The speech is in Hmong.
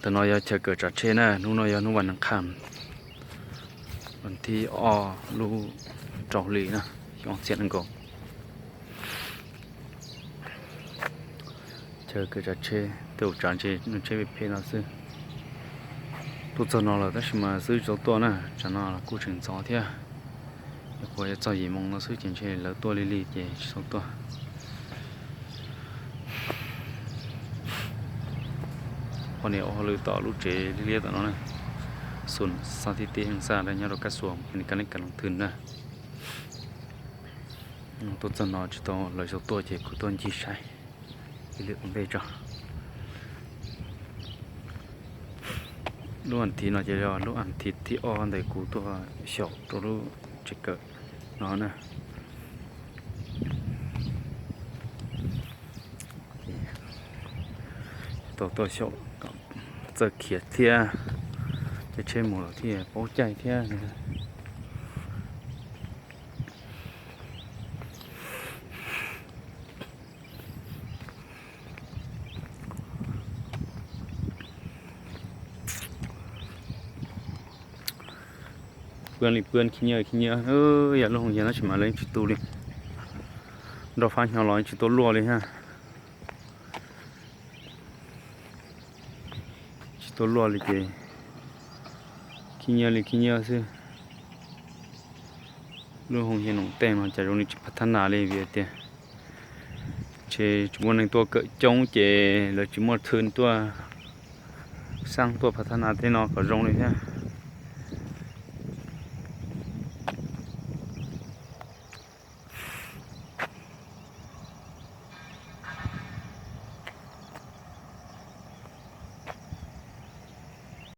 Tam no yog chaw kawm tsav tsheb na, hnub no yog hnub vas nees qham, vas thib ob lub rau hli na, xyoo ob txhiab nees nkaum. Chaw kawm tsav tsheb, tej ua tsav ntshe nws tsheb phem phem no xwb. Tuaj txog no lawm tab sis mas xwb tsis tau tuaj na, tsam no kuj tseem ntxov thiab. Nyuam qhuav yuav txog yim moo no xwb ces ntshe lawv tuaj lig lig ces tsis tau tuaj. Poj niam ua hauj lwm tom lub tsev liab liab tom no na, xus xab thib tib heej xaj nyob rau kab xuas, poj niam kab leej kab loos thwm na. Tuaj txog no tsis tau, lawv tsis tau tuaj ces kuv tuaj ncig saib ib lwm ua ntej tso. Lub as thiv no ces yog lub as thiv thib ob ntawm kuv tuaj xyaum rau lub tsev kawm no na. Tau tuaj xyaum kom txawj khiav thiab, caij tsheb mus los thiaj paub caij thiab. Pw li pw khib nyiab khib nyiab, yog lub hoo yag no tsis mas lawv yeej tsis tu li. Nroj fab hnyo los yeej tsis tuaj luaj li thiab. Tsis tuaj luaj li ces khib nyiab li khib nyiab xwb. Lub hoo yag noom tej no cas zoo li tsis phav thab nas li vim tias ntshe tsis muaj neeg tuaj kawm coob ces lawv tsis muaj thwm tuaj xaj tuaj phav thab nas tej no kom zoo li thiab.